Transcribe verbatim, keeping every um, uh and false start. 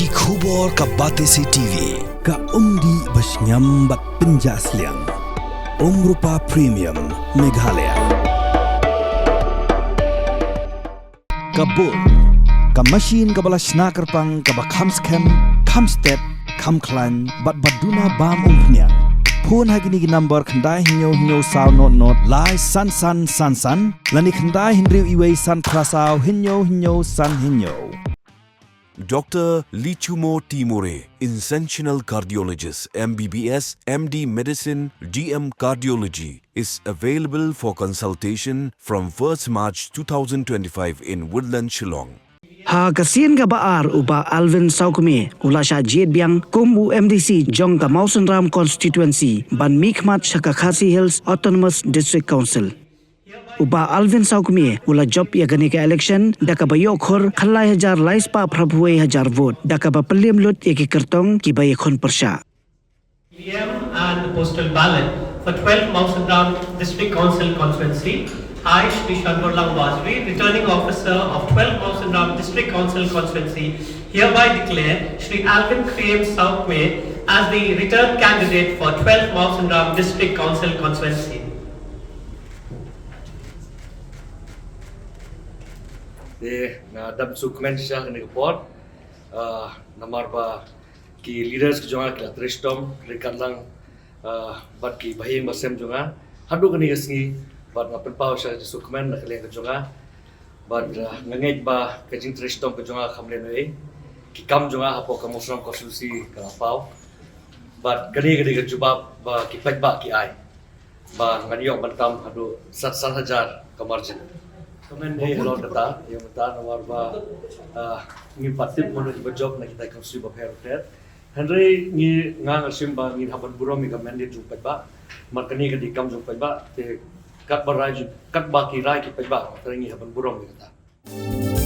Ki khubor ka Batesi T V, ka umdih ba shngiam bad pynjah sliang. Umrupa Premium, Meghalaya. Ka Bull, ka machine kaba la shna kyrpang kaba kham skhem, kham stet, kham khlaiñ, bad ba duna bam umphniang. Phone ha kine ki number khyndai hynñiew hynñiew saw nod nod lai san san san san, lane khyndai hynriew iwei san phra saw hynñiew hynñiew san hynñiew. Doctor Lichumo Timore, Interventional Cardiologist, M B B S, M D Medicine, D M Cardiology, is available for consultation from first March two thousand twenty-five in Woodland, Shillong. Ha ka sien kaba ar, u Bah Alvin Sawkmie u la shah jied biang kum u M D C jong ka Mawsynram Constituency ban mihkhmat sha ka Khasi Hills Autonomous District Council. U Bah Alvin Sawkmie u la jop ïa kane ka election da kaba ïoh khur khatlai hajar lai spah phra phew wei hajar vote, da kaba pynliem lut ïa ki kyrtong kiba ïakhun pyrshah. E V M and the postal ballot for twelve Mawsynram District Council constituency. I, Shri Shanmurlang Wazri, returning officer of twelve Mawsynram District Council constituency, hereby declare Shri Alvin Kriem Sawkmie as the return candidate for twelve Mawsynram District Council constituency. Te nga dam sukmen sha kane ka por, ah, namar ba ki leaders ki jong nga ki la trei shitom ryngkat lang, ah, bad ki bahaïing bahasem jong nga haduh kane ka sngi, bad nga pynpaw sha ka jingsngewkmen na ka liang ka jong nga. Bad, ah, nga ngeit ba ka jingtrei shitom ka jong nga kam leh ei ei. Ki kam jong nga hapoh ka Mawsynram constituency ka la paw. Bad kane ka dei ka jubab ba ki paidbah ki ai ba ngan ïoh ban tam haduh san, san hajar ka margin. Kmen ei halor kata, ïa kata namar ba, ah, ngim pat tip mano kiba jop na kita ki constituency bapher bapher. Hynrei ngi, nga, nga shim ba ngin hap ban burom ïa ka mandate jong paidbah. Namar kane ka dei kam jong paidbah, te katba rai jong, katba ki rai ki paidbah, te ngi hap ban burom ïa kata.